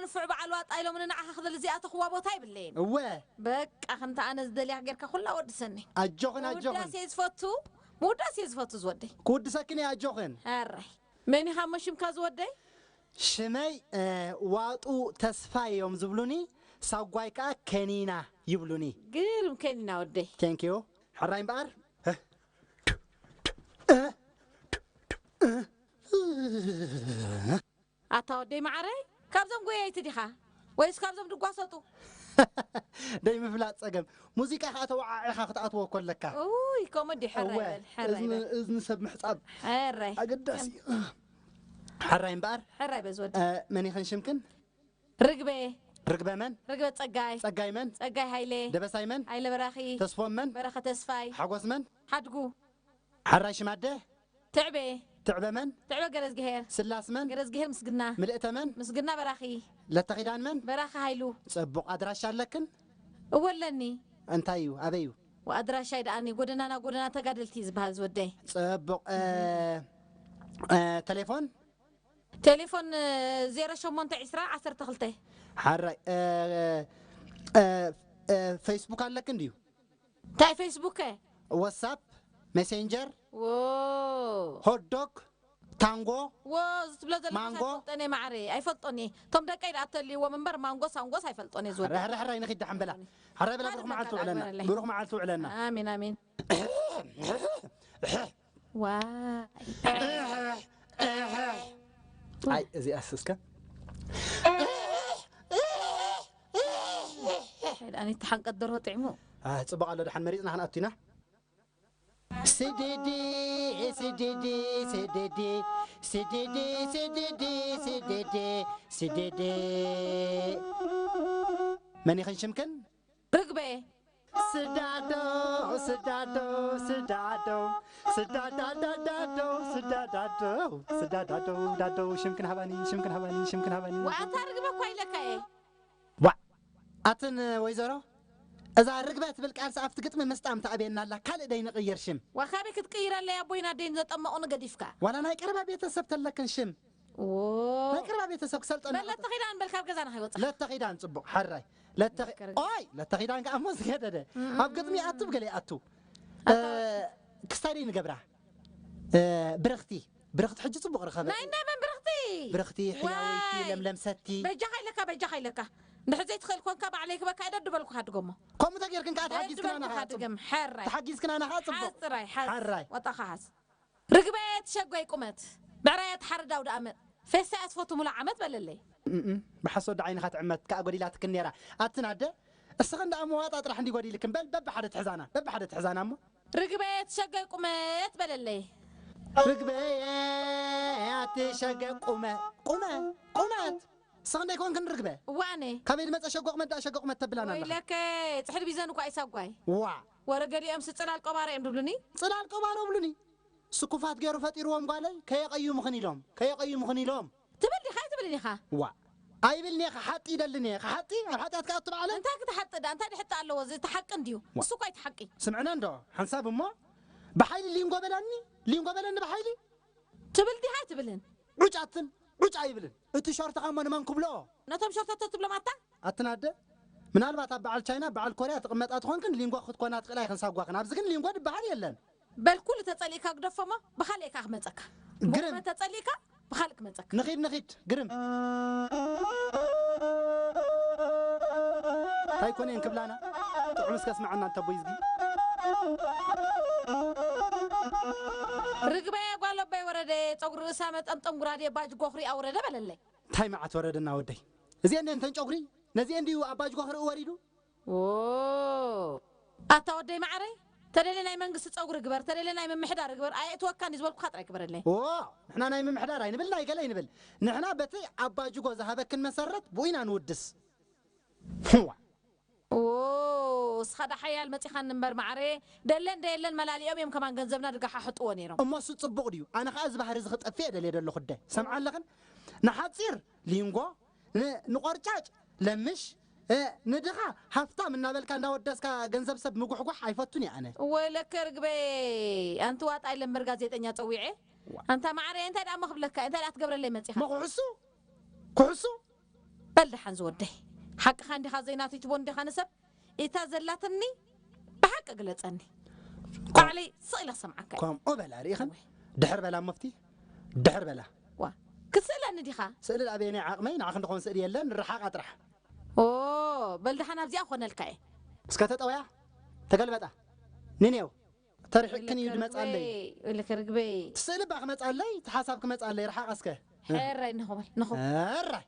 ንፉዕ በዓል ዋጣ ኢሎምኒ ንዓኻ ክደሊ እዚኣ ተኽዋ ቦታ ይብለየን። እወ። በቃ ከምቲ ኣነ ዝደልያ ጌርካ ኩላ ወድሰኒ። ኣጆኽን፣ ኣጆኽን። ምውዳስ እየ ዝፈቱ፣ ምውዳስ እየ ዝፈቱ ዝወደይ። ክውድሰክን እየ፣ ኣጆኽን። ኣራይ። መን ኢኻ እሞ ሽምካ ዝወደይ? ሽመይ፣ እ፣ ዋጡ ተስፋ እዮም ዝብሉኒ፣ ሳጓይ ከኣ ከኒና ይብሉኒ። ግርም ከኒና ወደይ። Thank you። ሕራይ እምበኣር። ኣታ ወደይ መዓረይ፣ ካብዞም ጎየይቲ ዲኻ? ወይስ ካብዞም ድጓሰጡ? ደይ ምፍላጥ ጸገም። ሙዚቃ ከኣ ተወዓዒኻ ክትኣትዎ እኮ ኣለካ። ኡይ፣ ከምኡ ድዩ? ሕራይ እወ፣ በል፣ ሕራይ እዝኒ፣ በል። እዝኒ ሰብ ምሕጻብ ሕራይ። ኣገዳሲ እዩ። ሕራይ እምበኣር። ሕራይ በዝ ወዲ። እ፣ መን ኢኽን ሽምክን? ርግበ። ርግበ መን? ርግበ ጸጋይ። ጸጋይ መን? ጸጋይ ሃይለ። ደበሳይ መን? ሃይለ በራኺ። ተስፎም መን? በረኸ ተስፋይ። ሓጎስ መን? ሓድጉ። ሓራይ ሽማደ? ትዕበ። ትዕበ መን? ትዕበ ገረዝግሄር። ስላስ መን? ገረዝግሄር ምስግና። ምልእተ መን? ምስግና በራኺ። ለተኺዳን መን? በራኺ ሃይሉ። ጽቡቕ። ኣድራሻ ኣለክን? እወ ኣለኒ። እንታይ እዩ? ኣበይ እዩ? ወኣድራሻይ ደኣኒ ጎደናና ጎደና ተጋደልቲ ዝበሃል ዝወደይ። ጽቡቕ። እ፣ እ፣ ቴሌፎን? ቴሌፎን፣ እ፣ ዜሮ ሸሞንተ ዕስራ ዓሰርተ ክልተ። ሓራይ፣ እ፣ እ፣ እ፣ ፌስቡክ ኣለክን ድዩ? እንታይ ፌስቡክ ከ? ዋትሳፕ፣ ሜሴንጀር፣ ዎ። ሆትዶግ፣ ታንጎ፣ ዎ፣ እዚ ትብሎ ዘለኻ ማንጎ። ኣይፈልጦን እየ ማዕረ፣ ኣይፈልጦን እየ። እቶም ደቀይ ደኣ ተልይዎም እምበር ማንጎስ ኣንጎስ ኣይፈልጦን እየ ዝወደይ። ሕራይ፣ ሕራይ፣ ሕራይ ንኺድ ደሓን በላ። ሕራይ በላ፣ ብሩኽ መዓልቲ ውዕለና። ኣሜን፣ ኣሜን። ብሩኽ መዓልቲ ውዕለና። ኣሜን፣ ኣሜን። ዋይ። ኣይ፣ እዚኣስ እስከ። ኣይ፣ ደኣ ነቲ ሓንቀት ደርሆ ጥዕሙ። አ፣ ጽቡቕ ኣሎ፣ ደሓን መሪጽና ክንኣቱ ኢና። ስድዲ፣ ስድዲ፣ ስድዲ፣ ስድዲ፣ ስድዲ፣ ስድዲ፣ ስድዲ። መን ኢኽን ሽምክን? ርግበ። ስዳዶ፣ ስዳዶ፣ ስዳዶ፣ ስዳዳዳዳዶ፣ ስዳዳዶ፣ ስዳዳዶ፣ ዳዶ፣ ሽምክን ሃባኒ፣ ሽምክን ሃባኒ፣ ሽምክን ሃባኒ። ዋታ ርግበ እኳ ኢለካ እየ። ዋ፣ ኣትን ወይዘሮ፣ እዛ ርግበ ትብል ቃልሲ ኣብቲ ግጥሚ ምስጣም ተኣብየና ኣላ። ካልእ ደይ ንቕይር ሽም። ዋካበይ ክትቅይረለይ ኣቦይን ኣደይን ዘጠመቑኒ ገዲፍካ። ዋላ ናይ ቀረባ ቤተሰብ ተለክን ሽም። ዎ። ናይ ቀረባ ቤተሰብ ክሰልጠና በል ለተኺዳን በል ካብ ገዛና ከይወፅእ። ለተኺዳን ጽቡቕ፣ ሓራይ። ለተኺ-፣ ለከረ-፣ ኦይ፣ ለተኺዳን ከኣ እሞ ዝገደደ። እም። ኣብ ግጥሚ ይኣቱ፣ ገለ ይኣቱ። ኣታ እ፣ ክስታይ ደይ ንገብራ። እ፣ ብርኽቲ። ብርኽቲ ሕጂ ጽቡቕ ረኸበ። ናይ ናይ መን ብርኽቲ? ብርኽቲ፣ ሕያወይቲ፣ ዋይ። ለምለም ሰቲ። በጃኻ ኢለካ፣ በጃኻ ኢለካ። እንድሕር ዘይትኽእል ኮንካ ባዕለይ ክበካ እየ ደድበልኩኻ ድገሞ። ከምኡ ተጌርክን ከኣ ተሓጊዝክናና ደድበልኩኻ ከኣ ጽቡቕ። ድገም፣ ሕራይ። ተሓጊዝክናና ከኣ ጽቡቕ። ሓዝ ጥራይ፣ ሓዝ። ሕራይ። ወጣኻ ሓዝ። ርግበ ትሸጎይ ቁመት። ብዕራይ ትሓርድ ኣውደ ኣመት። ፌስታ እያ ትፈቱ ሙሉእ ዓመት በለለይ። እም፣ ብሓሶት ደዓ ዓይንኻ ትዕመት ከኣ ጎዲላትክን ነይራ። ኣትን ኣደ፣ እስኽን ደኣ መዋጣ ጥራሕ እንዲ ጎዲልክን። በል፣ በብሓደ ትሕዛና፣ በብሓደ ትሕዛና እሞ። ርግበ ትሸጎይ ቁመት በለለይ። ርግበየ ኣቲ ሸገ ቁመ-፣ ቁመ-፣ ቁመት። እስኽን ዶ ኣይኮንክን ርግበ? እወ ኣነ። ካበይ ዝመጸ ሸጎ ቁመት ደኣ ሸጎ ቁመት ተብላና ኣለኻ? ወይለከ፣ ጽሕዲ ቢዘን እኳ ኣይሳጓይ። ዋ። ወረ ገሊኦምስ ጽላል ቆባሮ እዮም ድብሉኒ። ጽላል ቆባሮ ብሉኒ። ስኩፋት ገይሩ ፈጢርዎም ጓለይ፣ ከየቐይሙኽን ኢሎም፣ ከየቐይሙኽን ኢሎም። ትብል ዲኻ ኣይትብልን ኢኻ? ዋ። ኣይብልን እየ፣ ክሓጢ ይደልን እየ። ክሓጢ፣ ኣብ ሓጢኣት ክኣቱ ባዕለይ። እንታይ ክትሓጢ ደኣ? እንታይ ድሕጢ ኣለዎ? እዚ እቲ ሓቂ እንድዩ። ዋ። እሱ እኳ እቲ ሓቂ። ስምዕና እንዶ፣ ሓንሳብ እሞ፣ ብሓይሊ ሊንጎ በለኒ፣ ሊንጎ በለኒ ብሓይሊ። ትብል ዲኻ ኣይትብልን? ዑጭ ኣትን፣ ዑጭ ኣይብልን። እቲ ሾርትኻ እሞ ንመን ክብልኦ? ነቶም ሾርተቶ ትብሎም ኣታ? ኣትን ኣደ፣ ምናልባት ኣብ በዓል ቻይና፣ በዓል ኮርያ ትቕመጣ ትኾንክን ሊንጎ ክትኮና ትኽእላ ኢኽን ሳጓኽን። ኣብዚ ግን ሊንጎ ዝበሃል የለን። በል ኩሉ ተጸሊእካ ግደፎ እሞ ብኻልእ ኢኻ ክመጸካ። ግርም። ብቑመት ተጸሊእካ ብኻልእ ክመጸካ። ንኺድ፣ ንኺድ፣ ግርም። እንታይ ኮነ እየን ክብላና? ጥዑም እስከ ስምዓና እንተ ኣቦይ ዝጊ። ርግበየ ጓል ኣቦይ ወረደ፣ ጸጉሪ ርእሳ መጠምጠም ጉራዴ ባጅ ጎኽሪ ኣውረደ በለለይ። እንታይ መዓት ወረደና ወደይ? እዚአን እየን ተን ጨጉሪ? ነዚአን ድዩ ኣብ ባጅ ጎኽሪ ወሪዱ? ዎ። ኣታ ወደይ መዓረይ፣ ተደልየ ናይ መንግስቲ ጸጉሪ ግበር፣ ተደልየ ናይ ምምሕዳር ግበር፣ ኣየእትወካን እዩ ዝበልኩኻ ጥራይ ግበረለይ። ዎ፣ ንሕና ናይ ምምሕዳር ኣይንብል፣ ናይ ገለ ኣይንብል። ንሕና በቲ ኣባጅጎ ዝሃበክን መሰረት ብኡ ኢና ንውድስ። ህዋ። ዎ፣ እስኻ ዳ ሓያል መጺኻኒ እምበር መዓረየ፣ ደለን ደየለን መላሊኦም እዮም ከማን ገንዘብና ድጋሓሕጥዎ ነይሮም። እሞ እሱ ጽቡቕ ድዩ? ኣነ ኸኣ እዚ ባህሪ እዚ ክጠፍእ እየ ደልየ ደለኹ እደ። ሰምዓ ኣለኽን? ንሓጺር ሊንጎ፣ ን-፣ ንቆርጫጭ ለምሽ፣ እ፣ ንድኻ ሃፍታም እናበልካ እንዳወደስካ ገንዘብ ሰብ ምጉሕጓሕ ኣይፈቱን እየ ኣነ። ወይለከ ርግበይ፣ ኣንቲ ዋጣ ኢለ እምበር ጋዜጠኛ ጸዊዐ። ዋ። ኣንታ መዓረየ፣ እንታይ ደኣ እሞ ክብለካ፣ እንታይ ደኣ ትገብረለይ መጺኻ? እሞ ክሕሱ፣ ክሕሱ። በል ደሓን ዝወደይ፣ ሓቅኻ እንዲኻ ዘይናተይ ትቦ እንዲኻ ንሰብ። እታ ዘላትኒ ብሓቂ ግለጸኒ። ባዕለይ ስቕ ኢለ ክሰምዓካ እየ። ከምኡ በላ ርኢኽን? ድሕር በላ መፍቲ፣ ድሕር በላ። ዋ፣ ክትስእለኒ ዲኻ? ስእሊ ኣበየናይ ዓቕመይ ንዓኽ እንድኾን ስእሊ የለን፣ ርሓቓ ጥራሕ። ኦ፣ በል ደሓን ኣብዚኣ ክኾነልካ እየ። እስከ ተጠውያ፣ ተገልበጣ። ንኔው፣ ተርሒቅክን እዩ ድመጻለይ። ኢልክ ርግበይ። ትስእሊ ባ ክመጻለይ፣ ትሓሳብ ክመጻለይ፣ ርሓቓ እስከ። ሕራይ ንኹበል፣ ንኹ። ሕራይ።